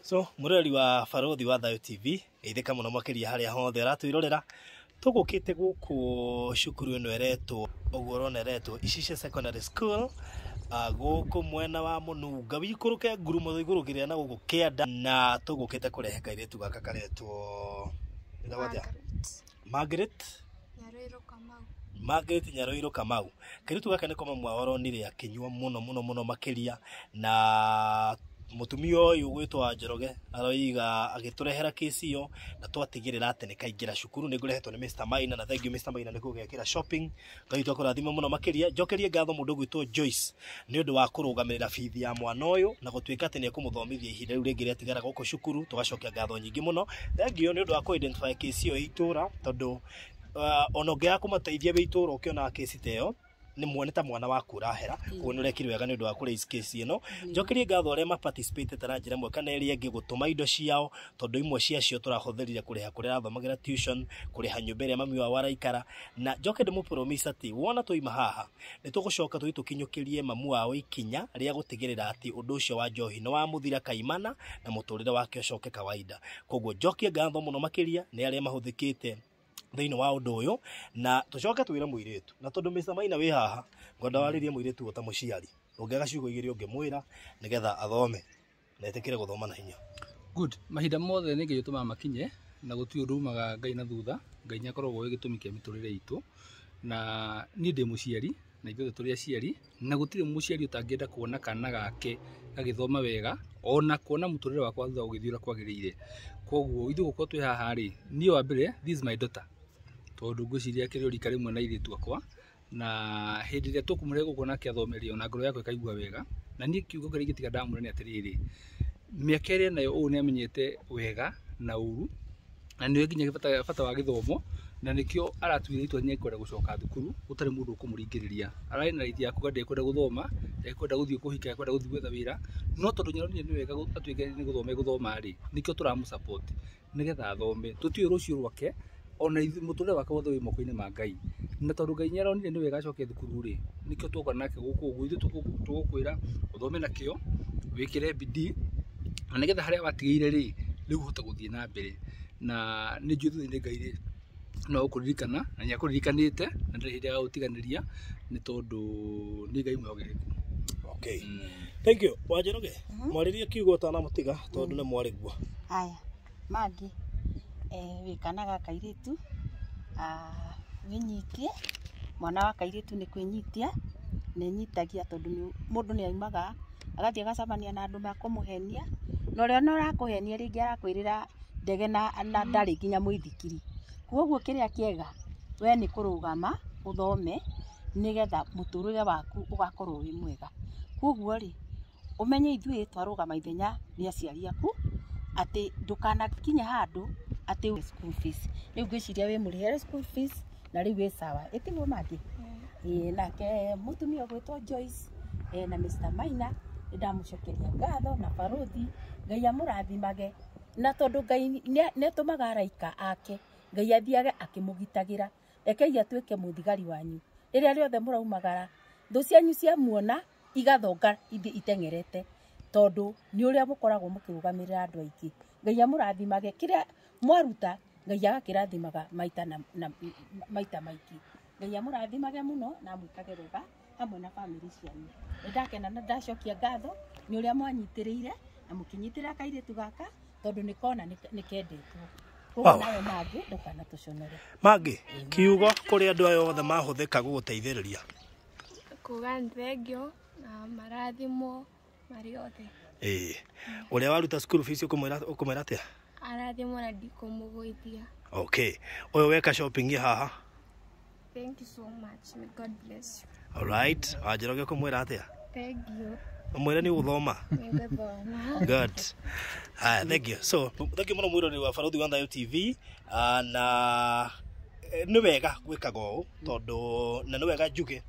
So mũrori wa Barũthi wa Thayo TV, geithĩka mũno makĩria harĩa hothe ũratwĩrorera. Tũgũkĩte gũkũ cukuru ĩno ĩretwo ũguo ũrona ĩretwo Icice Secondary School, gũkũ mwena wa Mũnunga wikũrũke ngurumo igũrũkĩrĩa na gũkũ kĩanda, na tũgũkĩte kũrehe kairĩtu gaka karetwo ĩtagwo atĩa? Margaret Nyaroiro Kamau. Margaret Nyaroiro Kamau. Kairĩtu gaka nĩko mamu wao aronire akĩnyua mũno mũno mũno makĩria, na mũtumia ũyũ ũgwĩtwo wa Njoroge aroiga agĩtũrehera kesi ĩyo na twatigĩrĩra atĩ nĩ kaingĩra cukuru. Nĩ ngũrehetwo nĩ Mr Maina, na thank you Mr Maina nĩ kũgekĩra shopping. Ngai witũ akũrathime mũno makĩria. Njokerie ngatho mũndũ ũgwĩtwo Joyce nĩ ũndũ wa kũrũgamĩrĩra bithi ya mwana ũyũ na gũtuĩka atĩ nĩ ekũmũthomithia ihinda rĩu rĩngĩ rĩatigara gũkũ cukuru. Tũgacokia ngatho nyingĩ mũno. Thank you nĩ ũndũ wa kũ-identify kesi ĩyo itũra, tondũ ona ũngĩaga kũmateithia wĩ itũra ũkĩona kesi ta ĩyo nĩ muone ta mwana waku ũrahera, koguo nĩ ũrekire wega nĩ ũndũ wa kũ raise case ĩno. Njokerie ngatho arĩa ma participate na njĩra ĩmwe kana ĩrĩa ĩngĩ gũtũma indo ciao, tondũ imwe ciacio tũrahũthĩrire kũrĩha kũrĩa arathomagĩra tuition, kũrĩha nyũmba ĩrĩa mami wao araikara. Na njoke ndĩmũ promise atĩ wona twaima haha nĩ tũgũcoka tũthiĩ tũkinyũkĩrie mamu wao ikinya rĩa gũtigĩrĩra atĩ ũndũ ũcio wa njohi nĩ wamũthira kaimana na mũtũrĩre wake ũcoke kawaida. Koguo njokie ngatho mũno makĩria nĩ arĩa mahũthĩkĩte thĩinĩ wa ũndũ ũyũ, na tũcoke twĩre mũirĩtu, na tondũ Mr Maina wĩ haha ngwenda warĩrie mũirĩtu ũyũ ta mũciari, ũngĩaga ciugo igĩrĩ ũngĩmwĩra nĩgetha athome na etĩkĩre gũthoma na hinya. Good. Mahinda mothe nĩ Ngai ũtũmaga makinye, na gũtirĩ ũndũ umaga Ngai na thutha. Ngai nĩ akoragwo ĩ gĩtũmi kĩa mĩtũrĩre itũ, na niĩ ndĩ mũciari na ithuothe tũrĩ aciari, na gũtirĩ mũciari ũtangĩenda kuona kana gake gagĩthoma wega, ona kuona mũtũrĩre wakwa thutha ũgĩthiĩ ũrĩa kwagĩrĩire. Koguo ithuĩ gũkorwo twĩ haha rĩ, niĩ wa mbere, this is my daughter, tondũ ngwĩciria akĩrĩ o rika rĩmwe na airĩtu akwa, na hĩndĩ ĩrĩa tũkũmũrehe gũkũ nake athome rĩ, ona ngoro yakwa ĩkaigua wega. Na niĩ kiugo kĩrĩa ingĩtiga ndamwĩra nĩ atĩrĩrĩ, mĩaka ĩrĩa enayo ũũ nĩ amenyete wega na ũru, na nĩwe nginya bata wa gĩthomo, na nĩkĩo aratuire itua nĩ ekwenda gũcoka thukuru gũtarĩ mũndũ ũkũmũringĩrĩria. Ararĩ na right ya kuga ndekwenda gũthoma, ndekwenda gũthiĩ kũhika, ndekwenda gũthiĩ gwetha wĩra, no tondũ nĩaronire nĩ wega atuĩke nĩ gũthoma egũthoma rĩ, nĩkĩo tũramũ support nĩgetha athome. Tũtiũĩ rũciũ rwake, ona ithuĩ mũtũrĩre wake wothe wĩ moko-inĩ ma Ngai, na tondũ Ngai nĩaronire nĩ wega acoke thukuru rĩ, nĩkĩo tuoka nake gũkũ ũguo. Ithuĩ tũgũkwĩra ũthome na kĩo, wĩkĩre bidii, na nĩgetha harĩa watigĩire rĩ, rĩu ũhote gũthiĩ na mbere. Na nĩ njũĩ thutha-inĩ Ngai rĩ, no agũkũririkana, na nĩ akũririkanĩte, na ndarĩ hĩndĩ agagũtiganĩria, nĩ tondũ nĩ Ngai mwĩhokeku. Okay. Thank you. Wanjoroge, mwarĩrie kiugo ũtanamũtiga tondũ nĩ mwarĩguo. Haya, mangĩ wĩ kana ga kairĩtu, wĩnyitie, mwana wa kairĩtu nĩ kwĩnyitia, nĩ enyitagia tondũ mũndũ nĩ aumaga agathiĩ agacemania na andũ makũmũhenia, na ũrĩa ona ũrakũhenia rĩngĩ arakwĩrĩra ndege na ndarĩ nginya mũithikiri. Koguo kĩrĩa kĩega we nĩ kũrũgama ũthome nĩgetha mũtũrĩre waku ũgakorwo wĩ mwega. Koguo rĩ, ũmenye ithuĩ twarũgama ithenya rĩa aciari aku, atĩ ndũkanakinye handũ atĩ school fees. Rĩu ngwĩciria wĩ mũrĩhere school fees na rĩu wĩ sawa. Ĩtiguo mangĩ? Ĩĩ, nake mũtumia ũgwĩtwo Joyce na Mr Maina nĩ ndamũcokeria ngatho, na Barũthi, Ngai amũrathimage, na tondũ Ngai nĩ atũmaga araika ake, Ngai athiage akĩmũgitagĩra. Rekei atuĩke mũthigari wanyu rĩrĩa rĩothe mũraumagara, thũ cianyu ciamuona igathonga ithiĩ iteng'erete, tondũ nĩ ũrĩa mũkoragwo mũkĩrũgamĩrĩra andũ aingĩ. Ngai amũrathimage, kĩrĩa mwaruta Ngai agakĩrathimaga maita na maita maingĩ. Ngai amũrathimage mũno na amwĩkage wega hamwe na bamĩrĩ cianyu. Nĩ ndakena na ndacokia ngatho nĩ ũrĩa mwanyitĩrĩire na mũkĩnyitĩrĩra kairĩtu gaka, tondũ nĩ kona nĩ kendetwo. Koguo nawe mangĩ ndũkanatũconore. Mangĩ kiugo kũrĩ andũ aya othe mahũthĩka gũgũteithĩrĩria. Kuga nĩ thengio na marathimwo marĩ othe. Ĩĩ. Ũrĩa waruta school fees ũkũmwĩra atĩa? Arathimwo na ndikũmũgũithia. Okay. Ũyũ weka shopping haha. Thank you so much. May God bless you. All right. Wanjoroge ũkũmwĩra atĩa? Thank you. Ũmwĩre nĩ ũgũthoma. Nĩngũthoma. Good. Haya, thank you. So, thank you mũno mwĩroreri wa Barũthi wa Thayo TV, na nĩ wega gwĩkaga ũũ tondũ na nĩ wega njuge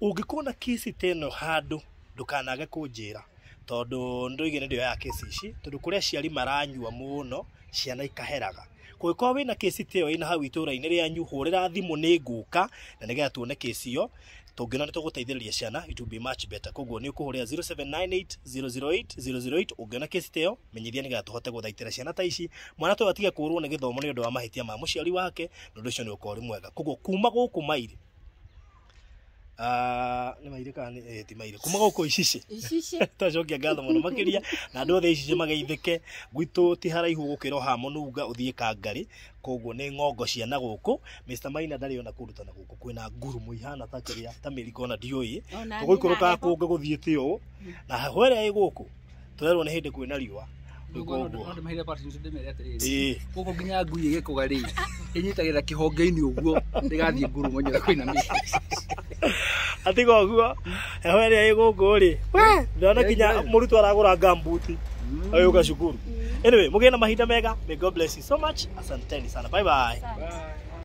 ũngĩkorwo na kesi ta ĩno handũ ndũkanage kũnjĩra, tondũ nĩndoigire nĩ ndĩoyaga kesi ici tondũ kũrĩ aciari maranyua mũno ciana ikaheraga. Kũngĩkorwo wĩna kĩci ta ĩyo ĩna hau itũra-inĩ rĩanyu, hũrĩra thimũ nĩ ngũka na nĩgetha tuone kĩci ĩyo. Tũngĩona nĩ tũgũteithĩrĩria ciana, it will be much better. Koguo nĩ ũkũhũrĩra 0798 008 008 ũngĩona kĩci ta ĩyo, menyithia nĩgetha tũhote gũthaitĩra ciana ta ici. Mwana ta ũyũ atige kũũrwo nĩ gĩthomo nĩ ũndũ wa mahĩtia ma mũciari wake, na ũndũ ũcio nĩ ũkorwo ũrĩ mwega. Koguo kuma gũkũ Mairĩ, nĩ Mairĩ kana nĩ ti Mairĩ, kuma gũkũ Icici, Icici. twacokia ngatho mũno makĩria na andũ othe Icici mageithĩke. Gwitũ ti haraihu gũkĩra o haha Mũnunga ũthiĩ Kangarĩ, koguo nĩ ng'ongo cia na gũkũ. Mr Maina ndarĩ ona kũndũ ta na gũkũ kwĩna ngurumo ihana ta kĩrĩa ta mĩriko ona ndiũĩ. Ona niĩ Tũgũikũrũkaga na heho. kũngĩ gũthiĩte ũũ na heho ĩrĩa ĩ gũkũ tũrerwo nĩ hĩndĩ kwĩna riũa. Rĩu No koguo ndĩmaheire opportunity ndĩmere atĩrĩrĩ, ĩĩ gũkũ nginya ngui ĩgĩkũga rĩ, ĩnyitagĩrĩra kĩhonge-inĩ ũguo ndĩgathiĩ ngurumo nyũra kwĩna mĩtĩ. Atiga ũguo heho ĩrĩa ĩ gũkũ rĩ, we ndĩrona nginya mũrutwo aragũra gambuti agĩũka cukuru. Anyway, mũgĩe na mahinda mega. May God bless you so much. Asanteni sana, bye bye. Asante. Bye.